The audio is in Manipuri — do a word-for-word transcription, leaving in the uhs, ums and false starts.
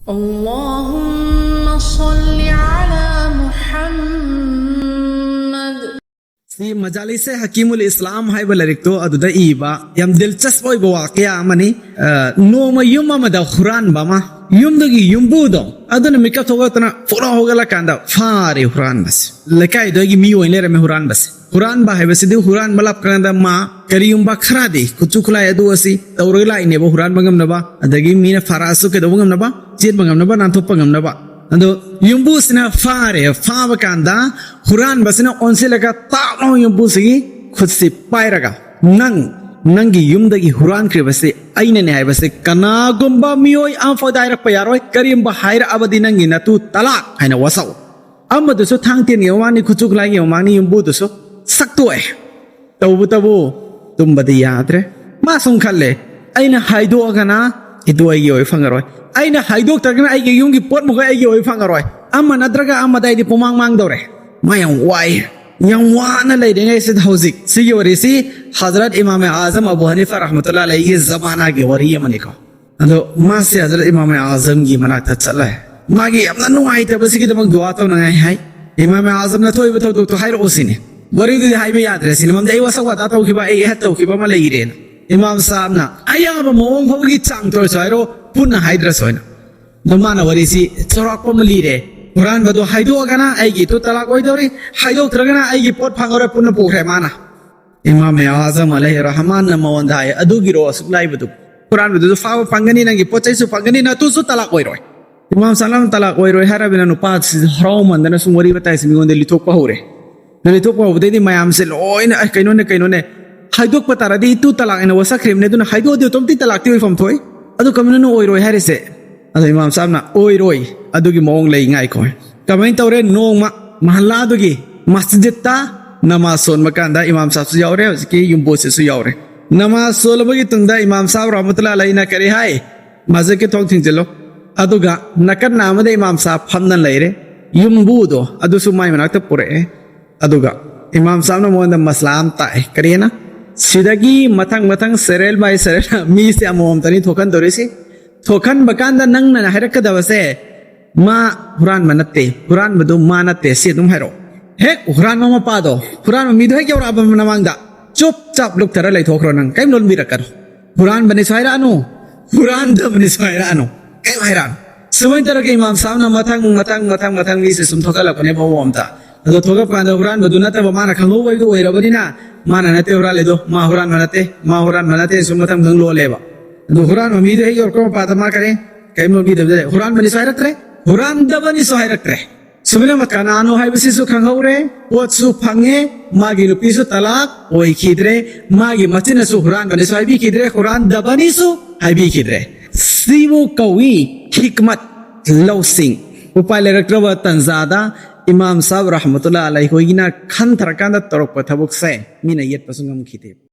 اللهم صل على محمد. ꯁꯤ ꯃꯖꯥꯂꯤꯁꯦ ꯍꯀꯤꯃꯨꯜ ꯏꯁꯂꯥꯝ ꯍꯥꯏꯕ ꯂꯥꯏꯔꯤꯛꯇꯣ ꯑꯗꯨꯗ ꯏꯕ ꯌꯥꯝ ꯗꯤꯜꯆꯁ ꯑꯣꯏꯕ ꯋꯥꯀꯌꯥ ꯑꯃꯅꯤ꯫ ꯑ, ꯅꯣꯡꯃ ꯌꯨꯝ ꯑꯃꯗ ꯍꯨꯔꯥꯟꯕ ꯑꯃ, ꯌꯨꯝꯗꯨꯒꯤ ꯌꯨꯝꯕꯨꯗꯣ ꯑꯗꯨꯅ ꯃꯤꯀꯞ ꯊꯣꯛꯂꯛꯇꯅ ꯐꯨꯔꯥ ꯍꯧꯒꯠꯂꯀꯥꯟꯗ ꯐꯥꯔꯦ ꯍꯨꯔꯥꯟꯕꯁꯦ꯫ ꯂꯩꯀꯥꯏꯗꯨꯒꯤ ꯃꯤ ꯑꯣꯏꯅ ꯂꯩꯔꯝꯃꯦ ꯍꯨꯔꯥꯟꯕꯁꯦ꯫ ꯍꯨꯔꯥꯟꯕ ꯍꯥꯏꯕꯁꯤꯗꯤ ꯍꯨꯔꯥꯟꯕ ꯂꯥꯛꯀꯥꯟꯗ ꯃꯥ ꯀꯔꯤꯒꯨꯝꯕ ꯈꯔꯗꯤ ꯈꯨꯠꯁꯨ ꯈꯨꯠꯂꯥꯏ ꯑꯗꯨ ꯑꯁꯤ ꯇꯧꯔꯒ ꯂꯥꯛꯏꯅꯦꯕ ꯍꯨꯔꯥꯟꯕ ꯉꯝꯅꯕ, ꯑꯗꯒꯤ ꯃꯤꯅ ꯐꯥꯔꯛꯑꯁꯨ ꯀꯩꯗꯧꯕ ꯉꯝꯅꯕ, ꯆꯦꯟꯕ ꯉꯝꯅꯕ, ꯅꯥꯟꯊꯣꯛꯄ ꯉꯝꯅꯕ꯫ ꯑꯗꯣ ꯌꯨꯝꯕꯨꯁꯤꯅ ꯐꯥꯔꯦ꯫ ꯐꯥꯕ ꯀꯥꯟꯗ ꯍꯨꯔꯥꯟꯕꯁꯤꯅ ꯑꯣꯟꯁꯤꯜꯂꯒ ꯇꯥꯞ ꯂꯥꯎꯅ ꯌꯨꯝꯕꯨꯁꯤꯒꯤ ꯈꯨꯠꯁꯤ ꯄꯥꯏꯔꯒ, "ꯅꯪ, ꯅꯪꯒꯤ ꯌꯨꯝꯗꯒꯤ ꯍꯨꯔꯥꯟꯈ꯭ꯔꯤꯕꯁꯤ ꯑꯩꯅꯅꯦ ꯍꯥꯏꯕꯁꯤ ꯀꯅꯥꯒꯨꯝꯕ ꯃꯤꯑꯣꯏ ꯑꯃꯐꯥꯎꯗ ꯍꯥꯏꯔꯛꯄ ꯌꯥꯔꯣꯏ꯫ ꯀꯔꯤꯒꯨꯝꯕ ꯍꯥꯏꯔꯛꯑꯕꯗꯤ ꯅꯪꯒꯤ ꯅꯇꯨ ꯇꯂꯥꯛ ꯍꯥꯏꯅ ꯋꯥꯁꯛꯎ꯫" ꯑꯃꯗꯨꯁꯨ ꯊꯥꯡ ꯇꯦꯟꯒꯤ ꯃꯃꯥꯡꯅꯤ, ꯈꯨꯠꯁꯨ ꯈꯨꯠꯂꯥꯏꯒꯤ ꯃꯃꯥꯡꯅꯤ, ꯌꯨꯝꯕꯨꯗꯨꯁꯨ ꯁꯛꯇꯣꯛꯑꯦ꯫ ꯇꯧꯕꯇꯕꯨ ꯇꯨꯝꯕꯗꯤ ꯌꯥꯗ꯭ꯔꯦ꯫ ꯃꯥ ꯁꯨꯝ ꯈꯜꯂꯦ, "ꯑꯩꯅ ꯍꯥꯏꯗꯣꯛꯑꯒꯅ ꯏꯇꯨ ꯑꯩꯒꯤ ꯑꯣꯏ ꯐꯪꯉꯔꯣꯏ, ꯑꯩꯅ ꯍꯥꯏꯗꯣꯛꯇ꯭ꯔꯒꯅ ꯑꯩꯒꯤ ꯌꯨꯝꯒꯤ ꯄꯣꯠ ꯃꯈꯩ ꯑꯩꯒꯤ ꯑꯣꯏ ꯐꯪꯉꯔꯣꯏ, ꯑꯃ ꯅꯠꯇ꯭ꯔꯒ ꯑꯃꯗ ꯑꯩꯗꯤ ꯄꯨꯃꯥꯡ ꯃꯥꯡꯗꯧꯔꯦ꯫" ꯃꯥ ꯌꯥꯝ ꯋꯥꯏ꯫ ꯌꯥꯝ ꯋꯥꯅ ꯂꯩꯔꯤꯉꯩꯁꯤꯗ ꯍꯧꯖꯤꯛ ꯁꯤꯒꯤ ꯋꯥꯔꯤꯁꯤ ꯍꯖꯔꯠ ꯏꯃꯥꯝ ꯑꯥꯖꯝ ꯑꯕꯨ ꯍꯅꯤꯐꯥ ꯔꯍꯃꯇꯨꯜꯂꯥꯍꯤ ꯑꯂꯩꯍꯤꯒꯤ ꯖꯃꯥꯅꯥꯒꯤ ꯋꯥꯔꯤ ꯑꯃꯅꯤꯀꯣ꯫ ꯑꯗꯣ ꯃꯥꯁꯦ ꯍꯖꯔꯠ ꯏꯃꯥꯝ ꯑꯥꯖꯝꯒꯤ ꯃꯅꯥꯛꯇ ꯆꯠꯂꯦ꯫ ꯃꯥꯒꯤ ꯌꯥꯝꯅ ꯅꯨꯡꯉꯥꯏꯇꯕꯁꯤꯒꯤꯗꯃꯛ ꯗꯨꯋꯥ ꯇꯧꯅꯉꯥꯏ ꯍꯥꯏ꯫ ꯏꯃꯥꯝ ꯑꯥꯖꯝꯅ ꯊꯣꯛꯏꯕ ꯊꯧꯗꯣꯛꯇꯣ ꯍꯥꯏꯔꯛꯑꯣ ꯁꯤꯅꯤ꯫ ꯋꯥꯔꯤꯗꯨꯗꯤ ꯍꯥꯏꯕ ꯌꯥꯗ꯭ꯔꯦ ꯁꯤꯅꯤ, ꯃꯔꯝꯗꯤ ꯑꯩ ꯋꯥꯁꯛ ꯋꯥꯇꯥ ꯇꯧꯈꯤꯕ, ꯑꯩ ꯑꯍꯠ ꯇꯧꯈꯤꯕ ꯑꯃ ꯂꯩꯔꯦꯅ꯫ ꯏꯃꯥꯝ ꯁꯥꯍꯕꯅ ꯑꯌꯥꯕ ꯃꯑꯣꯡ ꯐꯥꯎꯕꯒꯤ ꯆꯥꯡ ꯇꯧꯔꯁꯨ ꯍꯥꯏꯔꯣ, ꯄꯨꯟꯅ ꯍꯥꯏꯗ꯭ꯔꯁꯨ ꯍꯥꯏꯅ꯫ ꯑꯗꯣ ꯃꯥꯅ ꯋꯥꯔꯤꯁꯤ ꯆꯥꯎꯔꯥꯛꯄ ꯑꯃ ꯂꯤꯔꯦ꯫ ꯍꯨꯔꯥꯟꯕꯗꯣ ꯍꯥꯏꯗꯣꯛꯑꯒꯅ ꯑꯩꯒꯤ ꯏꯇꯨ ꯇꯂꯥꯛ ꯑꯣꯏꯗꯧꯔꯤ, ꯍꯥꯏꯗꯣꯛꯇ꯭ꯔꯒꯅ ꯑꯩꯒꯤ ꯄꯣꯠ ꯐꯪꯉꯔꯣꯏ, ꯄꯨꯟꯅ ꯄꯨꯈ꯭ꯔꯦ ꯃꯥꯅ꯫ ꯏꯃꯥꯝ ꯑꯥꯖꯝ ꯑꯂꯩꯍꯤ ꯔꯍꯃꯥꯟꯅ ꯃꯉꯣꯟꯗ ꯍꯥꯏ, "ꯑꯗꯨꯒꯤꯔꯣ ꯑꯁꯨꯛ ꯂꯥꯏꯕꯗꯨ? ꯍꯨꯔꯥꯟꯕꯗꯨꯁꯨ ꯐꯥꯕ ꯐꯪꯒꯅꯤ, ꯅꯪꯒꯤ ꯄꯣꯠ ꯆꯩꯁꯨ ꯐꯪꯒꯅꯤ, ꯅꯇꯨꯁꯨ ꯇꯂꯥꯛ ꯑꯣꯏꯔꯣꯏ꯫" ꯏꯃꯥꯝ ꯁꯥꯍꯕꯅ ꯇꯂꯥꯛ ꯑꯣꯏꯔꯣꯏ ꯍꯥꯏꯔꯕꯅꯤꯅ ꯅꯨꯄꯥꯁꯤ ꯍꯔꯥꯎꯃꯟꯗꯅ ꯁꯨꯝ ꯋꯥꯔꯤ ꯋꯥꯇꯥꯏꯁꯤ ꯃꯤꯉꯣꯟꯗ ꯂꯤꯊꯣꯛꯄ ꯍꯧꯔꯦ꯫ ꯑꯗꯨ ꯂꯤꯊꯣꯛꯄ ꯍꯧꯕꯗꯩꯗꯤ ꯃꯌꯥꯝꯁꯦ ꯂꯣꯏꯅ, "ꯑꯦ, ꯀꯩꯅꯣꯅꯦ, ꯀꯩꯅꯣꯅꯦ, ꯍꯥꯏꯗꯣꯛꯄ ꯇꯥꯔꯗꯤ ꯏꯇꯨ ꯇꯂꯥꯛ ꯑꯩꯅ ꯋꯥꯁꯛꯈ꯭ꯔꯤꯕꯅꯦ, ꯑꯗꯨꯅ ꯍꯥꯏꯗꯣꯛꯑꯗꯤ ꯑꯣꯇꯣꯃꯦꯇꯤꯛ ꯇꯂꯥꯛꯇꯤ ꯑꯣꯏꯐꯝ ꯊꯣꯛꯏ, ꯑꯗꯨ ꯀꯃꯥꯏꯅ ꯑꯣꯏꯔꯣꯏ ꯍꯥꯏꯔꯤꯁꯦ?" ꯑꯗꯣ ꯏꯃꯥꯝ ꯁꯥꯍꯕꯅ, "ꯑꯣꯏꯔꯣꯏ, ꯑꯗꯨꯒꯤ ꯃꯑꯣꯡ ꯂꯩ, ꯉꯥꯏꯈꯣ꯫" ꯀꯃꯥꯏꯅ ꯇꯧꯔꯦ? ꯅꯣꯡꯃ ꯃꯍꯜꯂꯥꯗꯨꯒꯤ ꯃꯁꯖꯤꯠꯇ ꯅꯃꯥꯖ ꯁꯣꯟꯕ ꯀꯥꯟꯗ ꯏꯃꯥꯝ ꯁꯥꯍꯕꯁꯨ ꯌꯥꯎꯔꯦ, ꯍꯧꯖꯤꯛꯀꯤ ꯌꯨꯝꯕꯨꯁꯤꯁꯨ ꯌꯥꯎꯔꯦ꯫ ꯅꯃꯥꯖ ꯁꯣꯜꯂꯕꯒꯤ ꯇꯨꯡꯗ ꯏꯃꯥꯝ ꯁꯥꯍꯕ ꯔꯍꯃꯇꯨꯜꯂꯥꯍꯤ ꯑꯂꯩꯍꯤꯅ ꯀꯔꯤ ꯍꯥꯏ? ꯃꯁꯖꯤꯠꯀꯤ ꯊꯣꯡ ꯊꯤꯡꯖꯤꯜꯂꯣ꯫ ꯑꯗꯨꯒ ꯅꯥꯀꯟ ꯑꯃꯗ ꯏꯃꯥꯝ ꯁꯥꯍꯕ ꯐꯝꯅ ꯂꯩꯔꯦ꯫ ꯌꯨꯝꯕꯨꯗꯣ ꯑꯗꯨꯁꯨ ꯃꯥꯏ ꯃꯅꯥꯛꯇ ꯄꯨꯔꯛꯑꯦ꯫ ꯑꯗꯨꯒ ꯏꯃꯥꯝ ꯁꯥꯍꯕꯅ ꯃꯉꯣꯟꯗ ꯃꯁꯂꯥ ꯑꯃ ꯇꯥꯛꯑꯦ꯫ ꯀꯔꯤꯅ? ꯁꯤꯗꯒꯤ ꯃꯊꯪ ꯃꯊꯪ serial by serial ꯃꯤꯁꯦ ꯑꯃꯃꯝꯇꯅꯤ ꯊꯣꯛꯍꯟꯗꯧꯔꯤꯁꯤ꯫ ꯊꯣꯛꯍꯟꯕ ꯀꯥꯟꯗ ꯅꯪꯅ ꯍꯥꯏꯔꯛꯀꯗꯕꯁꯦ, "ꯃꯥ ꯍꯨꯔꯥꯟꯕ ꯅꯠꯇꯦ, ꯍꯨꯔꯥꯟꯕꯗꯨ ꯃꯥ ꯅꯠꯇꯦ", ꯁꯤ ꯑꯗꯨꯝ ꯍꯥꯏꯔꯛꯑꯣ꯫ ꯍꯦꯛ ꯍꯨꯔꯥꯟꯕ ꯃꯄꯥꯗꯣ, ꯍꯨꯔꯥꯟꯕ ꯃꯤꯗꯣ ꯍꯦꯛ ꯌꯧꯔꯛꯑꯕ ꯃꯃꯥꯡꯗ ꯆꯨꯞ ꯆꯥꯞ ꯂꯨꯞꯊꯔ ꯂꯩꯊꯣꯛꯈ꯭ꯔꯣ, ꯅꯪ ꯀꯔꯤꯝ ꯂꯣꯟꯕꯤꯔꯛꯀꯅꯨ꯫ ꯍꯨꯔꯥꯟꯕꯅꯤꯁꯨ ꯍꯥꯏꯔꯛꯑꯅꯨ, ꯍꯨꯔꯥꯟꯗꯕꯅꯤꯁꯨ ꯍꯥꯏꯔꯛꯑꯅꯨ, ꯀꯔꯤꯝ ꯍꯥꯏꯔꯛꯑꯅꯨ꯫ ꯁꯨꯃꯥꯏꯅ ꯇꯧꯔꯒ ꯏꯃꯥꯝ ꯁꯥꯕꯅ ꯃꯊꯪ ꯃꯊꯪ ꯃꯊꯪ ꯃꯊꯪ ꯃꯤꯁꯦ ꯁꯨꯝ ꯊꯣꯛꯍꯜꯂꯛꯄꯅꯦ ꯃꯑꯣꯡ ꯑꯝꯗ꯫ ꯑꯗꯣ ꯊꯣꯛꯂꯛꯄ ꯀꯥꯟꯗ ꯍꯨꯔꯥꯟꯕꯗꯨ ꯅꯠꯇꯕ ꯃꯥꯅ ꯈꯪꯍꯧꯕꯗꯨ ꯑꯣꯏꯔꯕꯅꯤꯅ, "ꯃꯥꯅ ꯅꯠꯇꯦ ꯍꯨꯔꯥꯜꯂꯤꯗꯣ, ꯃꯥ ꯍꯨꯔꯥꯟꯕ ꯅꯠꯇꯦ, ꯃꯥ ꯍꯨꯔꯥꯟꯕ ꯅꯠꯇꯦ", ꯁꯨꯝ ꯃꯊꯪ ꯃꯊꯪ ꯂꯣꯜꯂꯦꯕ꯫ ꯑꯗꯣ ꯍꯨꯔꯥꯟꯕ ꯃꯤꯗꯣ ꯍꯦꯛ ꯌꯧꯔꯛꯄ ꯃꯄꯥꯗ ꯃꯥ ꯀꯔꯤ, ꯀꯔꯤꯝ ꯂꯣꯟꯕꯤꯗꯕꯗ ꯂꯩ꯫ ꯍꯨꯔꯥꯟꯕꯅꯤꯁꯨ ꯍꯥꯏꯔꯛꯇ꯭ꯔꯦ, ꯍꯨꯔꯥꯟꯗꯕꯅꯤꯁꯨ ꯍꯥꯏꯔꯛꯇ꯭ꯔꯦ꯫ ꯁꯨꯃꯥꯏꯅ ꯀꯅꯥꯅꯣ ꯍꯥꯏꯕꯁꯤꯁꯨ ꯈꯪꯍꯧꯔꯦ, ꯄꯣꯠꯁꯨ ꯐꯪꯉꯦ, ꯃꯥꯒꯤ ꯅꯨꯄꯤꯁꯨ ꯇꯂꯥꯛ ꯑꯣꯏꯈꯤꯗ꯭ꯔꯦ, ꯃꯥꯒꯤ ꯃꯆꯤꯟꯅꯁꯨ ꯍꯨꯔꯥꯟꯕꯅꯤꯁꯨ ꯍꯥꯏꯕꯤꯈꯤꯗ꯭ꯔꯦ, ꯍꯨꯔꯥꯟꯗꯕꯅꯤꯁꯨ ꯍꯥꯏꯕꯤꯈꯤꯗ꯭ꯔꯦ꯫ ꯁꯤꯕꯨ ꯀꯧꯏ ꯍꯤꯛꯃꯠ, ꯂꯧꯁꯤꯡ꯫ ꯎꯄꯥꯏ ꯂꯩꯔꯛꯇ꯭ꯔꯕ ꯇꯟꯖꯥꯗ ꯏꯃꯥꯝ ꯁꯥꯍꯕ ꯔꯍꯃꯇꯨꯜꯂꯥ ꯑꯂꯩ ꯍꯣꯏꯒꯤꯅ ꯈꯟꯊꯔꯀꯥꯟꯗ ꯇꯧꯔꯛꯄ ꯊꯕꯛꯁꯦ ꯃꯤꯅ ꯌꯦꯠꯄꯁꯨ ꯉꯝꯈꯤꯗꯦ꯫